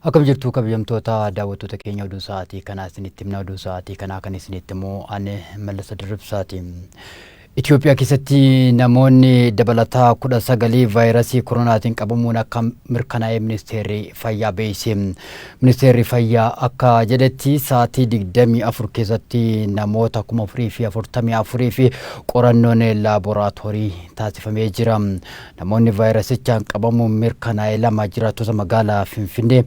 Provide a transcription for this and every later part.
Akkam jirtu kabajamtoota daawwattoota keenya, oduu sa'aatii kanaa isinitti himna. Oduu sa'aatii kanaa kan isinitti himu ani Mallasa Dirribsaati. Itoophiyaa keessatti namoonni dabalataa 19 vaayirasii koronaatiin qabamuun akka mirkanaa'e ministeerri fayyaa beeksise. Ministeerri fayyaa akka jedhetti, sa'aatii 24 keessatti namoota 4044 fi qorannoon laaboraatoorii taasifamee jira. Namoonni vaayirasichaan qabamuun mirkanaa'e lama jiraattota magaalaa Finfinnee,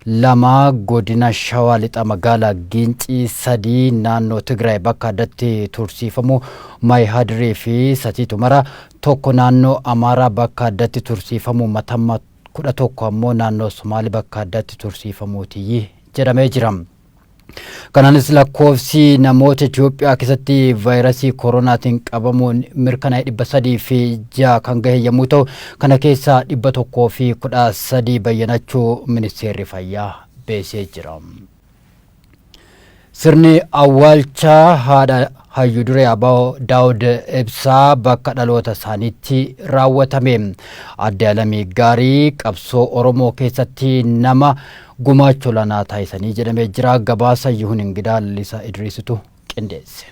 lama godina Shawaa Lixa magaalaa Giincii, sadii naannoo Tigraay bakka addatti tursiifamu Maayihadirii fi Satiit Humara, tokko naannoo Amaaraa bakka addatti tursiifamu Matamma, 11 ammoo naannoo Somaalee bakka addatti tursiifamuuti jedhamee jira. Kanaanis lakkoofsi namoota Itoophiyaa keessatti vaayirasii koronaatiin qabamuun mirkanaa'e 306 kan gahe yommuu ta'u, kana keessaa 113 bayyanachuu ministeerri fayyaa beeksisee jira. Sirni awwaalcha haadha hayyu duree ABO Daawud Ibsaa bakka dhaloota isaaniitti raawwatame. Aadde Alamii Gaarii qabsoo Oromoo keessatti nama gumaacha olaanaa taasisanii jedhamee jira. Gabaasa Yihun Ingidaa Lalisaa Idriisitu qindeesse.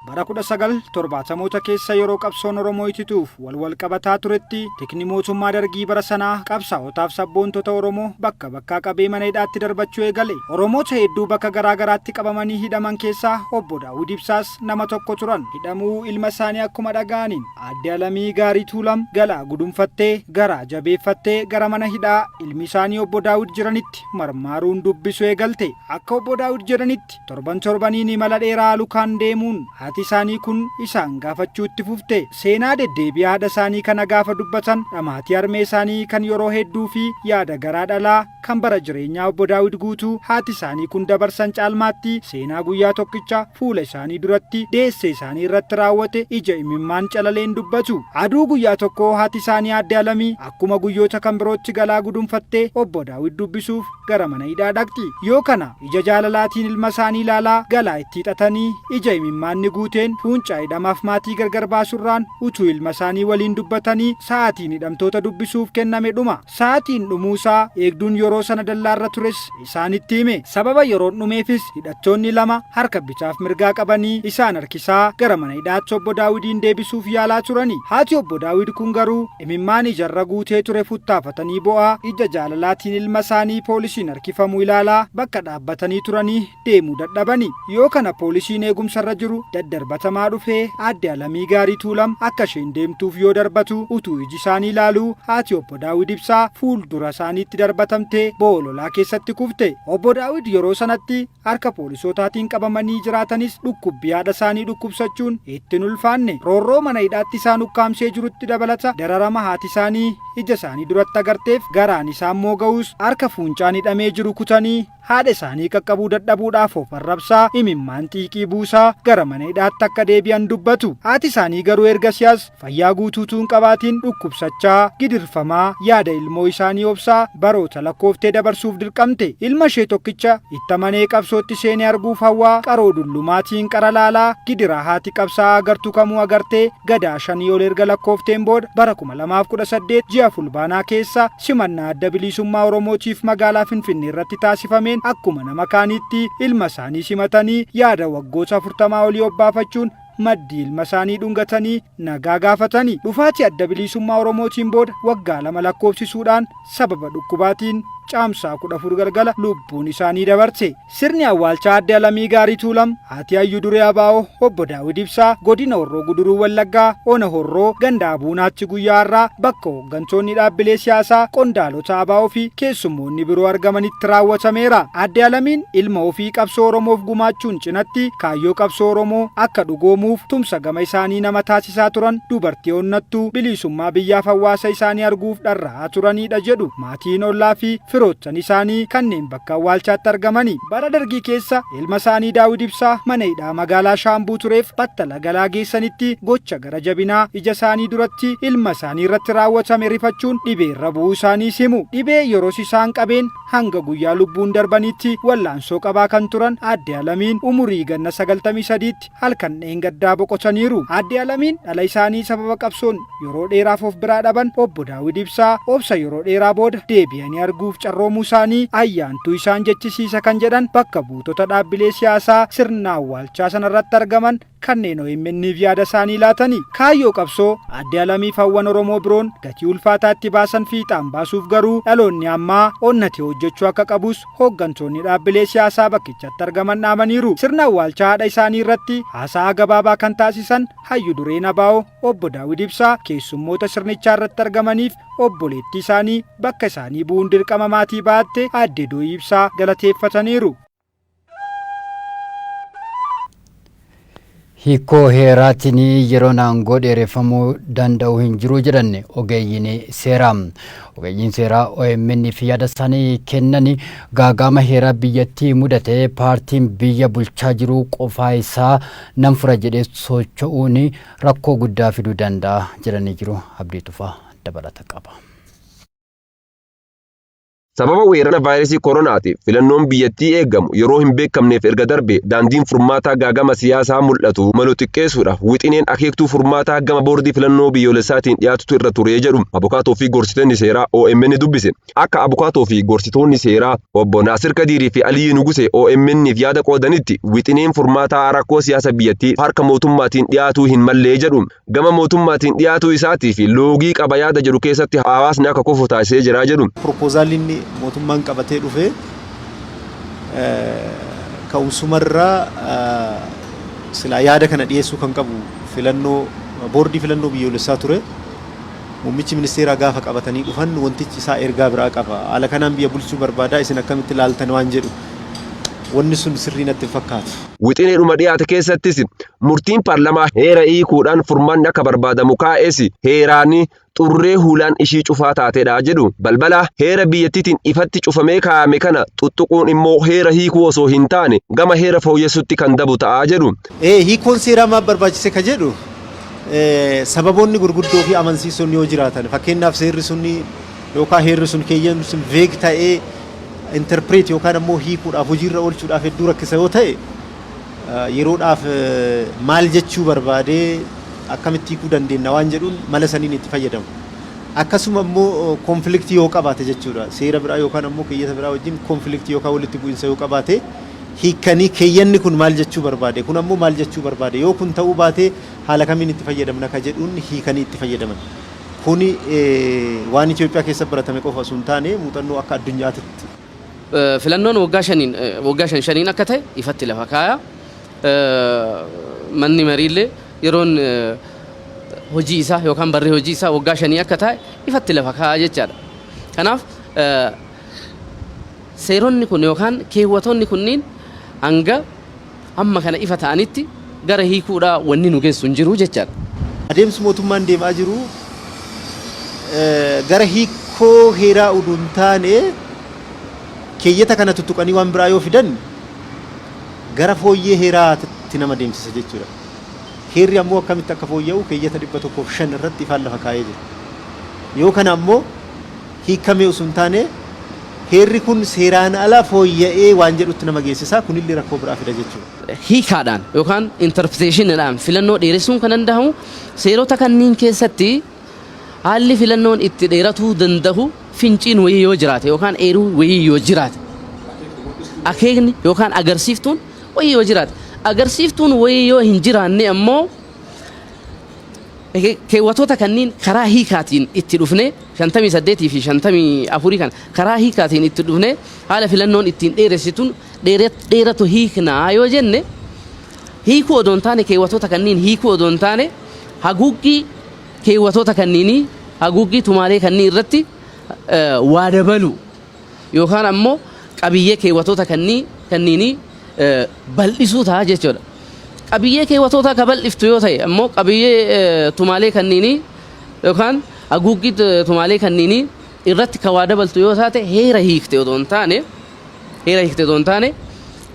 Bara 1970moota keessa yeroo qabsoon Oromoo itituuf wal wal qabataa turetti, tikni mootummaa Dargii bara sanaa qabsaa'otaaf sabboontota Oromoo bakka bakkaa qabee mana hidhaatti darbachuu eegale. Oromoota hedduu bakka garaa garaatti qabamanii hidhaman keessaa Obbo Daawud Ibsaas nama tokko turan. Hidhamuu ilma isaanii akkuma dhaga'aniin Aadde Alamii Gaarii Tuulam galaa gudunfattee, garaa jabeeffattee gara mana hidhaa ilmi isaanii Obbo Daawud jiranitti marmaaruun dubbisuu eegalte. Akka Obbo Daawud jedhanitti, torban torbaniin imala dheeraa lukaan deemuun haati isaanii kun isaan gaafachuu itti fufte. Seenaa deddeebii haadha isaanii kana gaafa dubbatan, dhamaatii harmee isaanii kan yeroo hedduu fi yaada garaa dhalaa kan bara jireenyaa Obbo Daawud guutuu haati isaanii kun dabarsan caalmaatti seenaa guyyaa tokkicha fuula isaanii duratti deessee isaanii irratti raawwate ija imimmaan calaleen dubbatu. Aduu guyyaa tokkoo haati isaanii Aadde Alamii akkuma guyyoota kan birootti galaa gudunfattee Obbo Daawud dubbisuuf gara mana hidhaa dhaqxi. Yoo kana ija jaalalaatiin ilma isaanii ilaalaa, galaa itti hiixatanii, ija imimmaanni guuteen fuuncaa hidhamaaf maatii gargar baasurraan utuu ilma isaanii waliin dubbatanii sa'aatiin hidhamtoota dubbisuuf kenname dhuma. Sa'aatiin dhumuusaa eegduun yeroo sana dallaarra tures isaanitti hime. Sababa yeroon dhumeefis hidhattoonni lama harka bitaaf mirgaa qabanii isaan harkisaa gara mana hidhaatti Obbo Daawidiin deebisuuf yaalaa turani. Haati Obbo Daawid kun garuu imimmaan ijarra guutee ture futtaafatanii bo'aa, ija jaalalaatiin ilma isaanii poolisiin harkifamu ilaalaa bakka dhaabbatanii turanii deemuu dadhabani. Yoo kana poolisiin eegumsarra jiru daddarbatamaa dhufee Aadde Alamii Gaarii Tuulam akka isheen deemtuuf yoo darbatu, utuu iji isaanii ilaaluu haati Obbo Daawid Ibsaa fuuldura isaaniitti darbatamtee bo'oo lolaa keessatti kufte. Obbo Daawid yeroo sanatti harka poolisootaatiin qabamanii jiraatanis dhukkubbii haadha isaanii dhukkubsachuun itti hin ulfaanne. Roorroo mana hidhaatti isaan ukkaamsee jirutti dabalata dararama haati isaanii ija isaanii duratti agarteef garaan isaan mooga'us, harka fuuncaan hidhamee jiru kutanii haadha isaanii qaqqabuu dadhabuudhaaf of arrabsaa, imimmaan xiiqii buusaa gara mana hidhaatti akka deebi'an dubbatu. Haati isaanii garuu ergasii as fayyaa guutuu utuu hin qabaatiin dhukkubsachaa, gidirfamaa, yaada ilmoo isaanii obsaa baroota lakkooftee dabarsuuf dirqamte. Ilma ishee tokkicha itti amanee qabsootti seenee arguuf hawwaa, qaroo dullumaatiin qara laalaa gidiraa haati qabsaa'aa agartu kamuu agartee gadaa shanii ol erga lakkoofteen booda, bara 2018 ji'a Fulbaanaa keessa simannaa Adda Biliisummaa Oromootiif magaalaa Finfinnee irratti taasifameen akkuma nama kaaniitti ilma isaanii simatanii, yaada waggoota 40 olii obbaafachuun maddii ilma isaanii dhungatanii nagaa gaafatani. Dhufaatii Adda Biliisummaa Oromootiin booda waggaa 2 lakkoofsisuudhaan sababa dhukkubaatiin Caamsaa 14 galgala lubbuun isaanii dabarte. Sirni awwaalchaa Aadde Alamii Gaarii Tuulam, haati Hayyu Duree ABO Obbo Daawid Ibsaa, Godina Horroo Guduruu Wallaggaa, Ona Horroo, Ganda Abuunaatti guyyaa har'aa bakka hooggantoonni dhaabbilee siyaasaa, qondaalota ABO fi keessummoonni biroo argamanitti raawwatameera. Aadde Alamiin ilma ofii qabsoo Oromoof gumaachuun cinatti kaayyoo qabsoo Oromoo akka dhugoomuuf tumsa gama isaanii nama taasisaa turan, dubartii onnattuu biliisummaa biyyaaf hawaasa isaanii arguuf dharra'aa turaniidha jedhu maatiin, ollaa fi Firoottan isaanii kanneen bakka awwaalchaatti argamani. Bara Dargii keessa ilma isaanii Daawid Ibsaa mana hidhaa magaalaa Shaambuu tureef battala galaa geessanitti gocha gara jabinaa ija isaanii duratti ilma isaanii irratti raawwatame rifachuun dhibee irra bu'uu isaaniis himu. Dhibee yeroos isaan qabeen hanga guyyaa lubbuun darbanitti wallaansoo qabaa kan turan Aadde Alamiin umurii ganna 93tti halkan dheengaddaa boqotaniiru. Aadde Alamiin dhala isaanii sababa qabsoon yeroo dheeraaf of biraa dhaban Obbo Daawid Ibsaa obsa yeroo dheeraa booda deebi'anii arguuf carroomuu isaanii ayyaantuu isaan jechisiisa kan jedhan bakka buutota dhaabbilee siyaasaa sirna awwaalchaa sanarratti argaman kanneen OMN'f yaada isaanii laatani. Kaayyoo qabsoo Aadde Alamiif hawwan Oromoo biroon gatii ulfaataa itti baasan fiixaan baasuuf garuu dhaloonni ammaa onnatee hojjechuu akka qabus hooggantoonni dhaabbilee siyaasaa bakkichatti argaman dhaamaniiru. Sirna awwaalchaa haadha isaanii irratti haasaa gabaabaa kan taasisan Hayyu Dureen ABO Obbo Daawid Ibsaa keessummoota sirnichaa irratti argamaniif obboleettii isaanii bakka isaanii bu'uun dirqama maatii ba'atte Aadde Dooyii Ibsaa galateeffataniiru. Hiikkoo heeraatiin yeroon aangoo dheereffamuu danda'u hin jiru jedhan ogeeyyiin seeraa. Ogeeyyiin seeraa OMN fi yaada isaanii kennan gaaga'ama heeraa biyyattii mudate paartiin biyya bulchaa jiru qofaa isaa nan fura jedhee socho'uun rakkoo guddaa fiduu danda'a jedhanii jiru. Abdii Tufaa dabalata qaba. Sababa weerara vaayiresii koronaatiif filannoon biyyattii eegamu yeroo hin beekamneef erga darbee daandiin furmaataa gaaga'ama siyaasaa mul'atu malu xiqqeessuudhaaf wixineen akeektuu furmaataa gama boordii filannoo biyyoolessaatiin dhiyaatutu irra ture jedhu abukaatoo fi gorsitoonni seeraa OMN dubbise. Akka abukaatoo fi gorsitoonni seeraa obbo Naasir Kadiirii fi Aliyyi Nugusee OMN'f yaada qoodanitti wixineen furmaataa rakkoo siyaasa biyyattii harka mootummaatiin dhiyaatuu hin mallee jedhu. Gama mootummaatiin dhiyaatuu isaatii fi loogii qaba yaada jedhu keessatti hawaasni akka kufu taasisee jira jedhu. Proposaalli inni mootummaan qabatee dhufe ka'umsumarraa silaa yaada kana dhiyeessuu kan qabu filannoo boordii filannoo biyyoolessaa ture. Muummichi ministeeraa gaafa qabatanii dhufan wantichi isaa ergaa biraa qaba. Haala kanaan biyya bulchuu barbaadaa, isin akkamitti ilaaltan waan jedhu, wanni sun sirrii natti hin fakkaatu. Wixineedhuma dhiyaate keessattis murtiin parlamaa heera hiikuudhaan furmaanni akka barbaadamu kaa'es heeraan xurree hulaan ishii cufaa taatedha jedhu. Balbala heera biyyattiitiin ifatti cufamee kaa'ame kana xuxxuquun immoo heera hiikuu osoo hin taane gama heera fooyyessutti kan dabu ta'a jedhu. Hiikoon seeraa maaf barbaachise ka jedhu, sababoonni gurguddoo fi amansiisoon yoo jiraatan, fakkeenyaaf seerri sun yookaan heerri sun, keeyyanni sun vague ta'ee interpret yookaan ammoo hiikuudhaaf, hojiirra oolchuudhaaf hedduu rakkisa yoo ta'e, yeroodhaaf maal jechuu barbaadee, akkamitti hiikuu dandeenya waan jedhuun mala saniin itti fayyadamu. Akkasuma immoo conflictii yoo qabaate jechuudha. Seera biraa yookaan ammoo keeyyata biraa wajjin conflictii yookaan walitti bu'insa yoo qabaate, hiikkanii keeyyanni kun maal jechuu barbaade, kun ammoo maal jechuu barbaade, yoo kun ta'uu baate haala kamiin itti fayyadamna ka jedhuun hiikanii itti fayyadaman. Kuni waan Itoophiyaa keessa baratame qofa osoo hin taane muuxannoo akka addunyaatitti. Filannoon waggaa shaniin, waggaa shan shaniin akka ta'e ifatti lafa kaaya. Manni mariillee yeroon hojii isaa yookaan barri hojii isaa waggaa shanii akka ta'e ifatti lafa kaa'a jechaadha. Kanaaf seeronni kun yookaan keewwatoonni kunniin hanga hamma kana ifa ta'anitti gara hiikuudhaa wanni nu geessu hin jiru jechaadha. Adeemsi mootummaan deemaa jiru gara hiikoo heeraa uduu hin taane, keeyyata kana tuttuqanii waan biraa yoo fidan gara fooyyee heeraatti nama deemsisa jechuudha. Heerri ammoo akkamitti akka fooyya'u keeyyata 105 irratti ifaan lafa kaa'ee jira. Yoo kana ammoo hiikamee osoo hin taane heerri kun seeraan ala fooyya'ee waan jedhutti nama geessisa, kunillee rakkoo biraa fida jechuudha. Hiikaadhaan yookaan interpretationdhaan filannoo dheeressuun kan danda'amu seerota kanniin keessatti haalli filannoon itti dheeratuu danda'u finciin wayii yoo jiraate yookaan eeruu wayii yoo jiraate, akeekni yookaan agarsiiftuun wayii yoo jiraate. Agarsiiftuun wayii yoo hin jiraanne ammoo keewwatoota kanniin karaa hiikaatiin itti dhufnee, 58 fi 54 kana karaa hiikaatiin itti dhufnee haala filannoon ittiin dheeressituun dheeratu hiiknaa yoo jenne, hiikuu odoo hin taane, keewwatoota kanniin hiikuu odoo hin taane, haguuggii keewwatoota kanniinii, haguuggii tumaalee kannii irratti waa dabalu yookaan ammoo qabiyyee keewwatoota kanniinii bal'isuu ta'a jechuudha. Qabiyyee keewwatootaa ka bal'iftu yoo ta'e ammoo qabiyyee tumaalee kanniinii yookaan haguuggii tumaalee kanniinii Irratti ka waa dabaltu yoo taate heera hiikte odoo hin taane, heera hiikte odoo hin taane,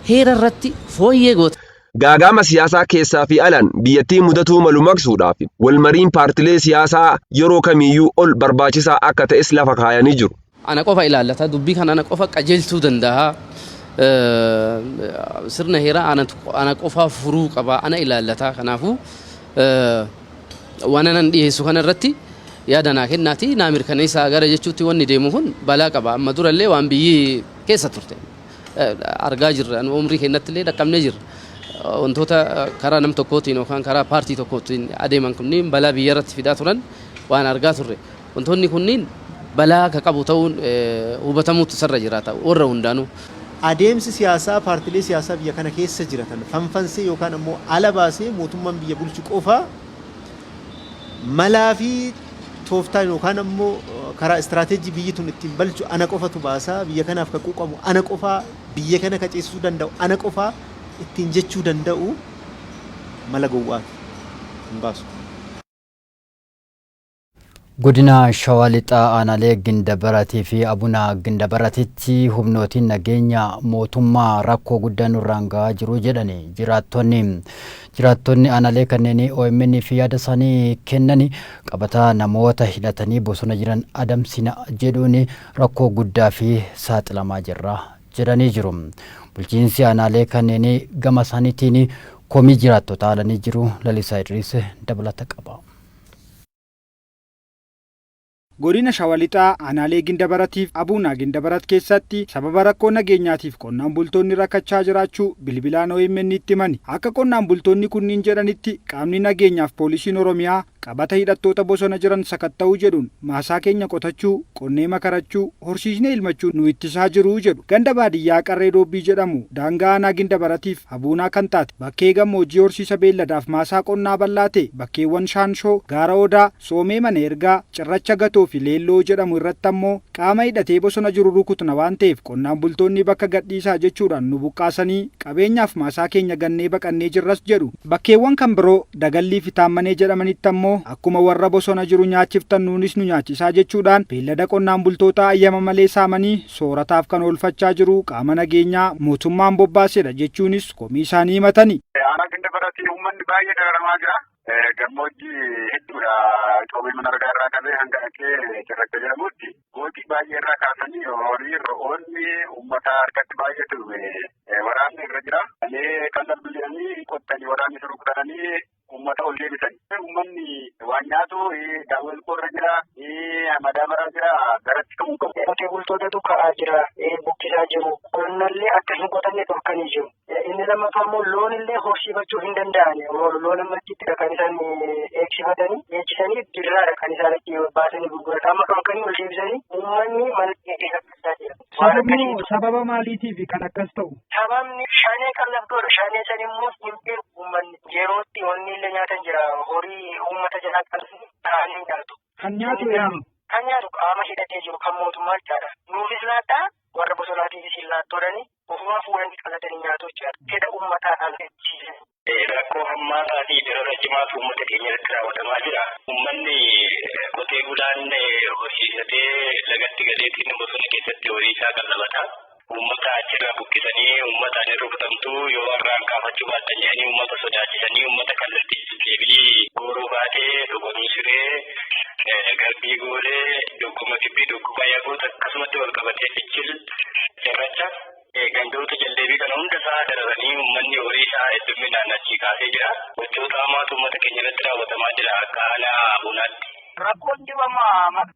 heera irratti fooyyee goota. Gaaga'ama siyaasaa keessaa fi alaan biyyattii mudatuu malu maqsuudhaaf walmariin paartilee siyaasaa yeroo kamiiyyuu ol barbaachisaa akka ta'es lafa kaayanii jiru. Ana qofa ilaallata, dubbii kana ana qofa qajeelchuu danda'a. Sirna heeraa ana qofaa furuu qaba, ana ilaallata. Kanaafuu waan anan dhiyeessu kana irratti yaada naa kennaati naa mirkaneessaa gara jechuutti wanni deemu kun balaa qaba. Amma durallee waan biyyi keessa turte argaa jirra. Umrii keenyatti illee dhaqqabnee jirra. Wantoota karaa nam tokkootiin yookaan karaa paartii tokkootiin adeeman kunniin balaa biyya irratti fidaa turan waan argaa turre. Wantoonni kunniin balaa ka qabu ta'uun hubatamuutu isarra jiraata warra hundaanuu. Adeemsi siyaasaa paartilee siyaasaa biyya kana keessa jiratan fanfansee yookaan ammoo ala baasee mootummaan biyya bulchu qofa malaa fi tooftaan yookaan ammoo karaa istiraateejii biyyi tun ittiin balchu ana qofatu baasaa, biyya kanaaf ka quuqamu ana qofaa, biyya kana ka ceesisuu danda'u ana qofaa ittiin jechuu danda'u mala gowwaati, hin baasu. Godina Shawaa Lixaa aanaalee Gindabaratii fi Abuna Gindabaratitti humnootiin nageenya mootummaa rakkoo guddaa nurraan gahaa jiru jedhani jiraattonni. Jiraattonni aanaalee kanneenii OMN fi yaada isaanii kennani qabataa namoota hidhatanii bosona jiran adamsina jedhuun rakkoo guddaa fi saaxilamaa jirra jedhanii jiru. Bulchiinsi aanaalee kanneenii gama isaaniitiin komii jiraattota haalanii jiru. Lalisaa Idriis dabalata qaba. Godina Shawa Lixaa aanaalee Gindabaratiif Abuunaa Gindabarat keessatti sababa rakkoo nageenyaatiif qonnaan bultoonni rakkachaa jiraachuu bilbilaan OMN itti himani. Akka qonnaan bultoonni kunniin jedhanitti, qaamni nageenyaaf poolisiin Oromiyaa qabata hidhattoota bosona jiran sakatta'uu jedhuun maasaa keenya qotachuu, qonnee makarachuu, horsiisnee ilmachuu nu ittisaa jiru jedhu. Ganda baadiyyaa Qarree Doobbii jedhamu daangaa aanaa Gindabaratiif Abuunaa kan taate bakkee gammoojjii horsiisa beelladaaf maasaa qonnaa bal'aa ta'e bakkeewwan Shaanshoo, Gaara Odaa, Soomee Mana Ergaa, Cirracha Gatoo fi Leelloo jedhamu irratti ammoo qaama hidhatee bosona jiru rukutna waan ta'eef qonnaan bultoonni bakka gadhiisaa jechuudhaan nu buqqaasanii qabeenyaaf maasaa keenya gannee baqannee jirras jedhu. Bakkeewwan kan biroo Dagallii fi Taammanee jedhamanitti ammoo akkuma warra bosona jiru nyaachiftan nuunis nu nyaachisaa jechuudhaan beellada qonnaan bultootaa ayyama malee saamanii soorataaf kan oolfachaa jiru qaama nageenyaa mootummaan bobbaasedha jechuunis komii isaanii himatani. Aanaa Gindabarati uummanni baay'ee dararamaa jira. Gammoojjii hedduudha. Coomee mana argaa irraa qabee hanga dhaqee cirracha jedhamutti gootii baay'ee irraa kaasanii horii, re'oonni uummata harkatti baay'eetu waraanni irra jira. Malee kan darbu jedhanii qottanii waraanni rukutanii uummata ol deebisan. Uummanni waan nyaatu daawwal irra jira, madaabaraa jira, garatti ka'uu qabu. Qotee bultootatu ka'aa jira, buqqisaa jiru. Qonnallee akka hin qotanne dhorkanii jiru. Inni lammaffaa immoo loon illee horsiifachuu hin danda'an. Loon ammatti kan isaan eegsifatanii eegsisanii dirraadha kan isaan itti baasanii gurguratan. Amma dhorkanii ol deebisanii uummanni mana keessatti jira. Sababni sababa maaliitiif kan akkas ta'u? Sababni shanee qallabdoodha. Shanee san immoo hin beeku uummanni. Yerootti wanni illee nyaatan jira. Horii uummata jalaa qalanii ta'anii nyaatu. Kan nyaatu eenyu? Kan nyaatu qaama hidhatee jiru kan mootummaa jechaadha. Nuufis laattaa, warra bosonaatiifis hin laattoodhani ofumaa fuudhanii qalatanii nyaatu jechaadha. Fedha uummataadhaan hojjechiisan. Rakkoo hammaataa fi darara cimaatu uummata keenya irratti raawwatamaa jira. Uummanni qotee bulaan horsiifatee lagatti galeetiin bosona keessatti horii isaa qallabata. Uummata achirraa buqqisanii uummataan hin rukutamtu, yoo har'aan kaafachuu baattan jedhanii uummata sodaachisanii uummata kallattii deebii gooroo baatee dogonuu siree, garbii goolee, doggoma kibbii, doggoma yagoota, akkasumatti wal qabatee fichil, cirracha, gandoota jaldeebii kana hunda isaa dararanii uummanni horii isaa hedduminaan achii kaasee jira. Gochoota hamaatu uummata keenya irratti raawwatamaa jira akka aanaa Abuunaatti. Rakkoon jiru amma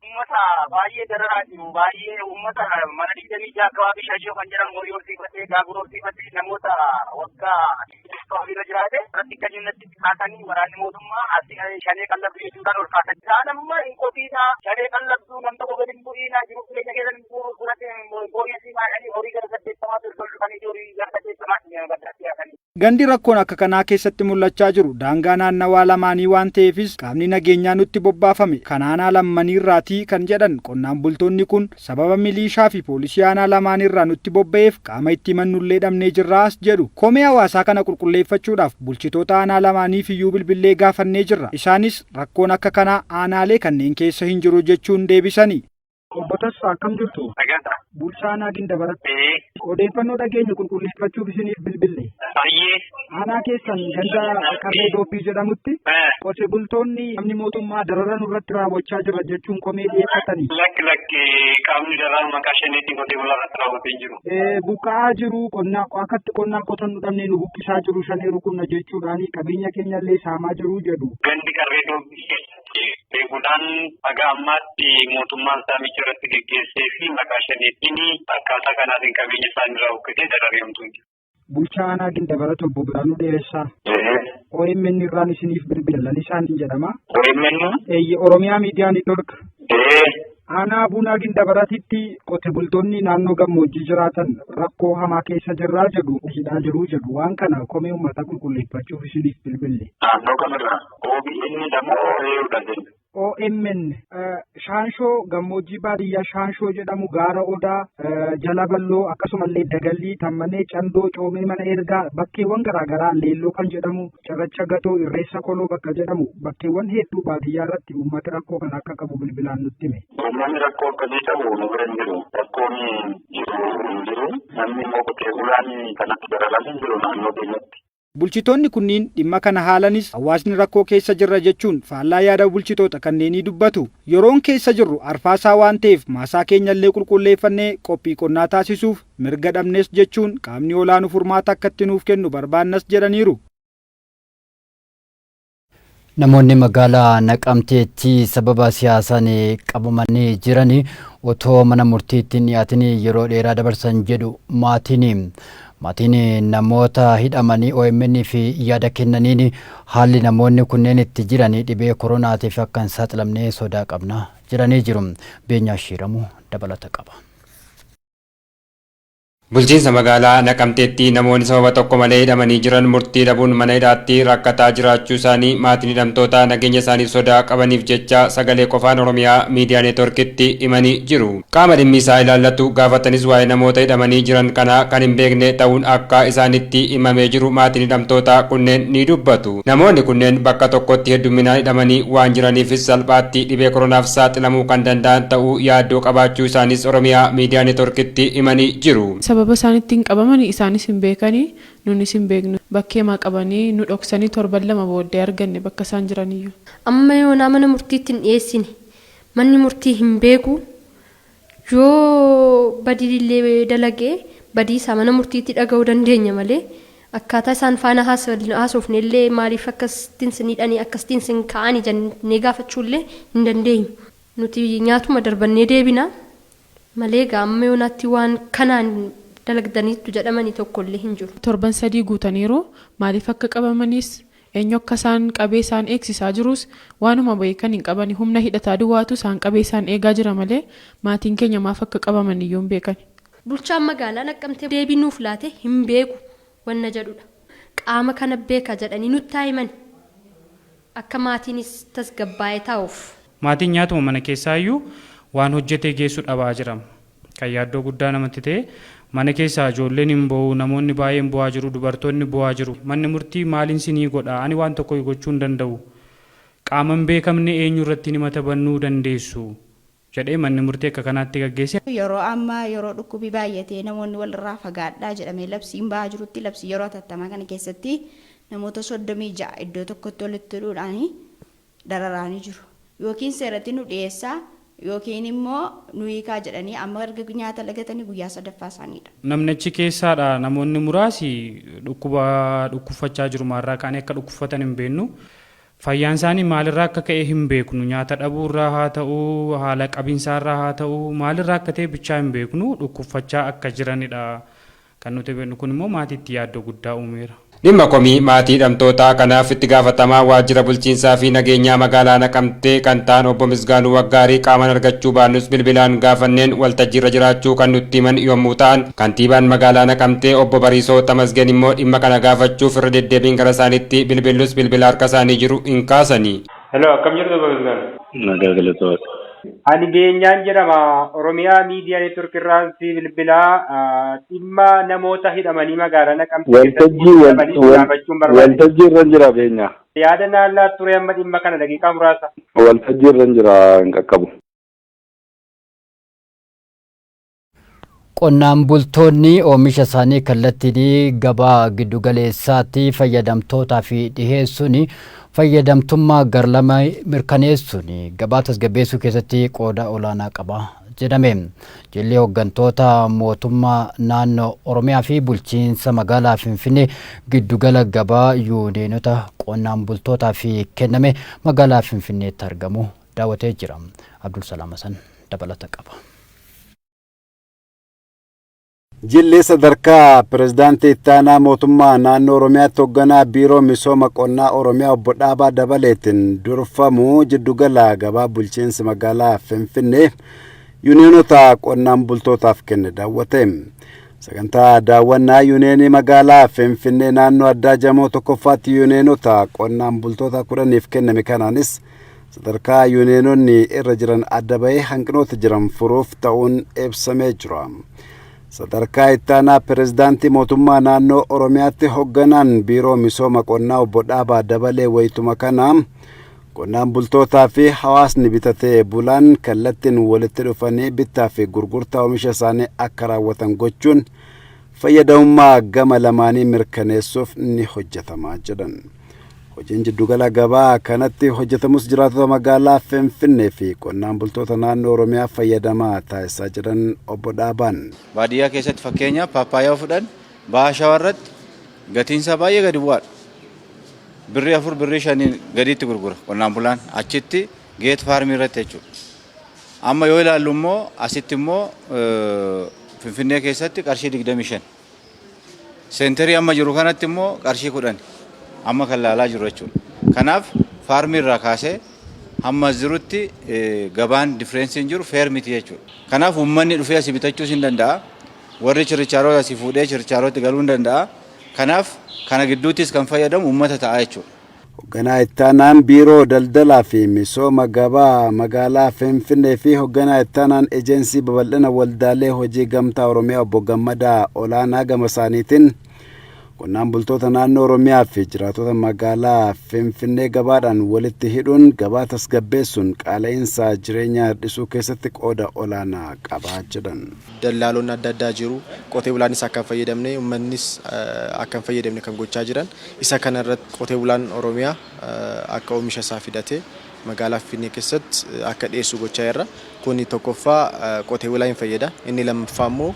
uummata baay'ee dararaa jiru. Baay'ee uummata mana 26 akkababii Shashoo kan jedhamu horii horsiifatee, gaagura horsiifatee, namoota waggaa irra jiraate irratti kan inni kaasanii waraanni mootummaa asii shanee qallabdu jechuudhaan ol kaasan. Isaan amma hin qotiinaa, shanee qallabduu, nam tokko gadi hin bu'iinaa, jiru jireenya keessan fudhate booyyee baay'anii horii gara 80tti ol dhufanii, horii gara 80tti baddaatti yaasanii. Gandi rakkoon akka kanaa keessatti mul'achaa jiru daangaa naannawaa lamaanii waan ta'eefis qaamni nageenyaa nutti bobbaafame kan aanaa lammaniirraatii kan jedhan qonnaan bultoonni kun, sababa miliishaa fi poolisii aanaa lamaanirraa nutti bobba'eef qaama itti himannullee dhabnee jirraas jedhu. Komee hawaasaa kana qulqulleeffachuudhaaf bulchitoota aanaa lamaaniif iyyuu bilbillee gaafannee jirra. Isaanis rakkoon akka kanaa aanaalee kanneen keessa hin jiru jechuun deebisani. Obbo Tasfaa, akkam jirtu? Nagaadha. Bulchaa Aanaa Gindabarat. Odeeffannoo dhageenye qulqulleeffachuuf isiniif bilbille. Baay'ee. Aanaa keessan ganda Qarree Doobbii jedhamutti qote bultoonni namni mootummaa darara nurratti raawwachaa jira jechuun komee dhiyeeffatanii. Lakki, lakki, qaamni darara maqaa shaneetiin qotee bulaa irratti raawwatee hin jiru. Buqqa'aa jiru, qonnaa akkatti qonnaa qotannu dhabnee nu buqqisaa jiru, shanee rukunna jechuudhaan qabeenya keenya illee saamaa jiru jedhu. Gandi Qarree Doobbii keessatti qotee bulaan haga ammaatti mootummaan saamicha irratti geggeessee fi maqaa shaneetiin akkaataa kanaatiin qabeenya isaanii irraa buqqisee darareemtu hin jiru. Bulchaa Aanaa Gindabarat Obbo Biraanuu Dheeressaa. OMN irraan isiniif bilbila, Lalisaan jedhama. OMN? Eeyye, Oromiyaa Miidiyaa Neetwork. Aanaa Buunaa Gindabaratitti qote bultoonni naannoo gammoojjii jiraatan rakkoo hamaa keessa jirraa jedhu, hidhaa jiruu jedhu. Waan kana komee uummataa qulqulleeffachuuf isiniif bilbille. Naannoo kamirraa? OBN dha moo eeyyudha jenna? OMN. Shaanshoo, gammoojjii baadiyyaa Shaanshoo jedhamu, gaara Odaa, Jala Balloo, akkasumallee Dagallii, Tammanee, Candoo, Coomee, Mana Ergaa, bakkeewwan garaagaraa, Leelloo kan jedhamu, Cirracha Gatoo, Irreessa Koloo bakka jedhamu, bakkeewwan hedduu baadiyyaa irratti uummati rakkoo kana akka qabu bilbilaan nutti hime. Uummanni rakkoo akkasii qabu nu bira hin jiru. Rakkoon jiru hin jiru. Namni immoo qotee bulaan kanatti dararaa hin jiru naannoo keenyatti. Bulchitoonni kunniin dhimma kana haalanis, hawaasni rakkoo keessa jirra jechuun faallaa yaada bulchitoota kanneenii dubbatu. Yeroon keessa jirru arfaasaa waan ta'eef maasaa keenyallee qulqulleeffannee qophii qonnaa taasisuuf mirga dhabnes jechuun qaamni olaanu furmaata akkatti nuuf kennu barbaannas jedhaniiru. Namoonni magaalaa Naqamteetti sababa siyaasaan qabamanii jiran otoo mana murtiitti hin dhiyaatin yeroo dheeraa dabarsan jedhu maatiin. Maatiin namoota hidhamanii OMN fi yaada kennaniin haalli namoonni kunneen itti jiran dhibee koronaatiif akka hin saaxilamne sodaa qabna jedhanii jiru. Beenyaa Shiiramuu dabalata qaba. Bulchiinsa magaalaa Naqamteetti namoonni sababa tokko malee hidhamanii jiran murtii dhabuun mana hidhaatti rakkataa jiraachuu isaanii maatiin hidhamtootaa nageenya isaaniif sodaa qabaniif jecha sagalee qofaan Oromiyaa Miidiyaa Neetworkitti himanii jiru. Qaama dhimmi isaa ilaallatu gaafatanis waa'ee namoota hidhamanii jiran kanaa kan hin beekne ta'uun akka isaanitti himamee jiru maatiin hidhamtootaa kunneen ni dubbatu. Namoonni kunneen bakka tokkotti heddumminaan hidhamanii waan jiraniifis salphaatti dhibee koronaaf saaxilamuu kan danda'an ta'uu yaaddoo qabaachuu isaanis Oromiyaa Miidiyaa Neetworkitti himanii jiru. Sababa isaan ittiin qabaman isaanis hin beekani, nunis hin beeknu. Bakkeemaa qabanii nu dhoksanii torban 2 booddee arganne bakka isaan jiraniyyuu. Amma yoonaa mana murtiitti hin dhiyeessine. Manni murtii hin beeku. Yoo badii illee dalage badii isaa mana murtiitti dhaga'uu dandeenya malee, akkaataa isaan faana haasofne illee, maaliif akkasittiin sin hidhanii, akkasittiin sin ka'anii jennee gaafachuu illee hin dandeenyu. Nuti nyaatuma darbannee deebina malee egaa amma yoonaatti waan kanaan dalagdaniittu jedhamanii tokko illee hin jiru. Torban 3 guutaniiru. Maaliif akka qabamanis, eenyu akka isaan qabee isaan eegsisaa jirus waanuma beekan hin qabani. Humna hidhataa duwwaatu isaan qabee isaan eegaa jira malee maatiin keenya maaf akka qabaman iyyuu hin beekan. Bulchaan magaalaa Naqqamtee deebii nuuf laate hin beeku wanna jedhudha. Qaama kana beeka jedhanii nutti haa himan, akka maatiinis tasgabbaa'ee taa'uuf. Maatiin nyaatuma mana keessaayyuu waan hojjetee geessu dhabaa jirama. Kan yaaddoo guddaa namatti ta'e, mana keessaa ijoolleen hin boo'u, namoonni baay'een boo'aa jiru, dubartoonni boo'aa jiru. Manni murtii maaliin sinii godha? Ani waan tokko gochuu hin danda'u. Qaama hin beekamne eenyu irratti himata bannuu dandeessu? Jedhee manni murtii akka kanaatti gaggeesse. Yeroo ammaa, yeroo dhukkubi baay'atee namoonni walirraa fagaadhaa jedhamee labsiin ba'aa jirutti, labsii yeroo hatattamaa kana keessatti namoota 36 iddoo tokkotti walitti hidhuudhaan dararaanii jiru. Yookiin seeratti nu dhiyeessaa yookiin immoo nu hiikaa jedhanii amma erga nyaata lagatanii guyyaa sadaffaa isaaniidha. Namni achi keessaadha, namoonni muraasi dhukkuba dhukkubfachaa jiru. Maalirraa ka'anii akka dhukkubfatan hin beeknu. Fayyaan isaanii maalirraa akka ka'e hin beeknu. Nyaata dhabuurraa haa ta'u, haala qabinsaarraa haa ta'u, maalirraa akka ta'e bichaa hin beeknu. Dhukkubfachaa akka jiranidha kan nuti beeknu. Kun immoo maatiitti yaaddoo guddaa uumeera. Dhimma komii maatii hidhamtootaa kanaaf itti gaafatamaa waajjira bulchiinsaa fi nageenyaa magaalaa Naqamtee kan ta'an obbo Misgaanuu Waggaarii qaamaan argachuu baannus bilbilaan gaafanneen waltajjiirra jiraachuu kan nutti himan yommuu ta'an, kantiibaan magaalaa Naqamtee obbo Bariisoo Tamasgeen immoo dhimma kana gaafachuuf irra deddeebiin gara isaaniitti bilbillus bilbila harka isaanii jiru hin kaasani. Hello, akkam jirtu, obbo Misgaanuu? Nagaa, galatoota. Ani Beenyaan jedhama. Oromiyaa Miidiyaa Neetwork irraan si bilbilaa, dhimma namoota hidhamanii magaalaa Naqamtee keessatti Waltajjii hidhamanii gaafachuun barbaade. Waltajjii irra jira, Beenyaa. Yaada naallaa ture amma dhimma kana daqiiqaa muraasa. Waltajjii irra jira, hin qaqqabu. Qonnaan bultoonni oomisha isaanii kallattiin gabaa giddugaleessaatti fayyadamtootaaf dhiheessuun fayyadamtummaa garlama mirkaneessuun gabaa tasgabbeessuu keessatti qooda olaanaa qaba jedhame. Jilli hooggantoota mootummaa naannoo Oromiyaa fi bulchiinsa magaalaa Finfinnee giddugala gabaa yuuneenota qonnaan bultootaaf kenname magaalaa Finfinneetti argamu daawwatee jira. Abdul Salaam Hasan dabalata qaba. Jilli sadarkaa pirezidaantii ittaanaa mootummaa naannoo Oromiyaatti hoogganaa biiroo misooma qonnaa Oromiyaa obbo Dhaabaa Dabaleetiin durfamu jiddugala gabaa bulchiinsa magaalaa Finfinnee yuuniyeenota qonnaan bultootaaf kenne daawwate. Sagantaa daawwannaa yuuniyeenii magaalaa Finfinnee naannoo addaa Jamoo tokkoffaatti yuuniyeenota qonnaan bultoota 10f kenname kanaanis sadarkaa yuuniyeenonni irra jiran adda bahee hanqinoota jiran furuuf ta'uun ibsamee jira. Sadarkaa ittaanaa pirezidaantii mootummaa naannoo Oromiyaatti hoogganaan biiroo misooma qonnaa obbo Dhaabaa Dabalee wayituma kana qonnaan bultootaa fi hawaasni bitatee bulaan kallattiin walitti dhufanii bittaa fi gurgurtaa oomisha isaanii akka raawwatan gochuun fayyadamummaa gama lamaanii mirkaneessuuf ni hojjetama jedhan. Hojiin jiddugala gabaa kanatti hojjetamus jiraattota magaalaa Finfinnee fi qonnaan bultoota naannoo Oromiyaa fayyadamaa taasisaa jiran obbo Dhaabaan. Baadiyyaa keessatti fakkeenyaaf paappaayyaa fudhan, Baha Shawaa irratti gatiinsaa baay'ee gadi bu'aadha. Birrii 4, birrii 5n gadiitti gurgura qonnaan bulaan achitti geet faarmii irratti jechuudha. Amma yoo ilaallu immoo asitti immoo Finfinnee keessatti qarshii 25. Seenterii amma jiru kanatti immoo qarshii 10 amma kan laalaa jiru jechuudha. Kanaaf faarmii irraa kaasee hamma as jirutti gabaan differeensiin jiru fair miti jechuudha. Kanaaf uummanni dhufee asii bitachuus hin danda'a. Warri chirichaaroo asii fuudhee chirichaarootti galuu hin danda'a. Kanaaf kana gidduuttis kan fayyadamu uummata ta'a jechuudha. Hogganaa Ittaanaan Biiroo Daldalaa fi Misooma Gabaa Magaalaa Finfinnee fi Hogganaa Ittaanaan Ejensii Babal'ina Waldaalee Hojii Gamtaa Oromiyaa Obbo Gammadaa Olaanaa gama isaaniitiin qonnaan bultoota naannoo Oromiyaa fi jiraattota magaalaa Finfinnee gabaadhaan walitti hidhuun gabaa tasgabbeessuun qaala'insa jireenyaa hir'isuu keessatti qooda olaanaa qaba jedhan. Dallaalonni adda addaa jiru. Qotee bulaanis akka hin fayyadamne, uummannis akka hin fayyadamne kan gochaa jiran. Isa kana irratti qotee bulaan Oromiyaa akka oomisha isaa fidatee magaalaa Finfinnee keessatti akka dhiyeessu gochaa jirra. Kuni tokkoffaa qotee bulaa hin fayyada. Inni lammaffaa immoo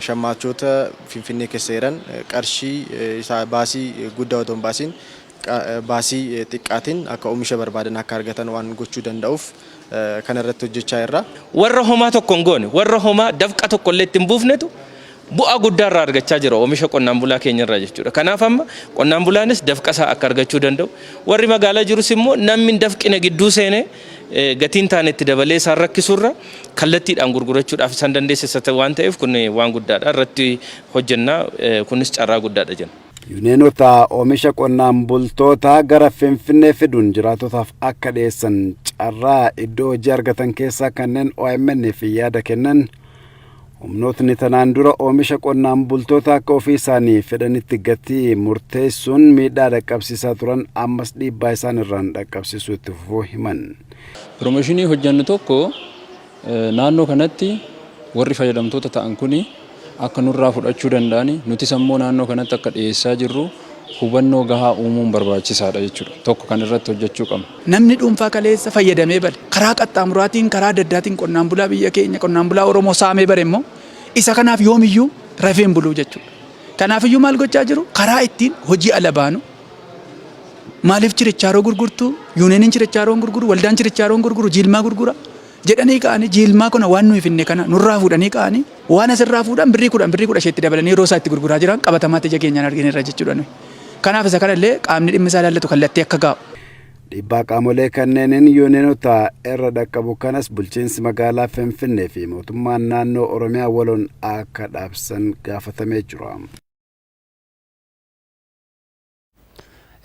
shammaachoota Finfinnee keessa jiran qarshii isaa baasii guddaa otoo hin baasiin baasii xiqqaatiin akka oomisha barbaadan akka argatan waan gochuu danda'uuf kana irratti hojjechaa jirra. Warra homaa tokko hin goone, warra homaa dafqa tokko illee itti hin buufnetu bu'aa guddaa irraa argachaa jira oomisha qonnaan bulaa keenya irraa jechuudha. Kanaaf amma qonnaan bulaanis dafqa isaa akka argachuu danda'u, warri magaalaa jirus immoo namni hin dafqine gidduu seenee gatiin taane itti dabalee isaan rakkisurra kallattiidhaan gurgurachuudhaaf isaan dandeessisa waan ta'eef kun waan guddaadha, irratti hojjenna, kunis carraa guddaadha jenna. Yuuniyeenota oomisha qonnaan bultootaa gara Finfinnee fiduun jiraattotaaf akka dhiyeessan carraa iddoo hojii argatan keessaa kanneen OMN fi yaada kennan humnootni tanaan dura oomisha qonnaan bultoota akka ofii isaanii fedhanitti gatii murteessuun miidhaa dhaqqabsiisaa turan ammas dhiibbaa isaan irraan dhaqqabsiisuu itti fufuu himan. Piroomooshinii hojjennu tokko naannoo kanatti warri fayyadamtoota ta'an kuni akka nurraa fudhachuu danda'ani, nutis ammoo naannoo kanatti akka dhiyeessaa jirru hubannoo gahaa uumuun barbaachisaadha jechuudha. Tokko kan irratti hojjechuu qabnu. Namni dhuunfaa kaleessa fayyadamee bade karaa qaxxaamuraatiin, karaa adda addaatiin qonnaan bulaa biyya keenya, qonnaan bulaa Oromoo saamee bare immoo isa kanaaf yoomiyyuu rafee hin buluu jechuudha. Kanaafiyyuu maal gochaa jiru? Karaa ittiin hojii ala baanu. Maaliif chirichaaroo gurgurtu? Yuuniyeeniin chirichaaroo hin gurguru, waldaan chirichaaroo hin gurguru, jiilmaa gurgura jedhanii ka'anii jiilmaa kana waan nuyi finne kana nurraa fuudhanii ka'anii waan asirraa fuudhan birrii 10, birrii 15 itti dabalanii yeroo isaa itti gurguraa jiran qabatamaatti ija keenyaan argineerra jechuudha nuyi. Kanaaf isa kana illee qaamni dhimmi isaa ilaallatu kallattii akka kaa'u. Dhiibbaa qaamolee kanneeniin yuuniyeenota irra dhaqqabu kanas bulchiinsi magaalaa Finfinnee fi mootummaan naannoo Oromiyaa waloon akka dhaabsisan gaafatamee jira.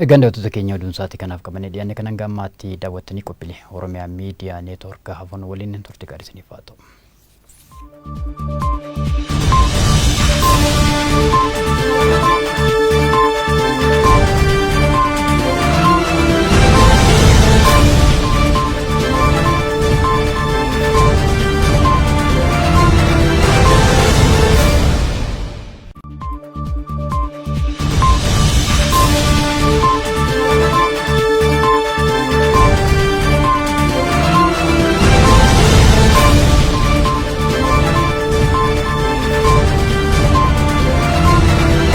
Egaan daawwattoota keenya, oduun sa'aatii kanaaf qabannee dhiyaanne kan hanga ammaatti daawwattanii, qophiilee Oromiyaa Miidiyaa Neetwoork hafan waliin turtii gaarii isiniif haa ta'u.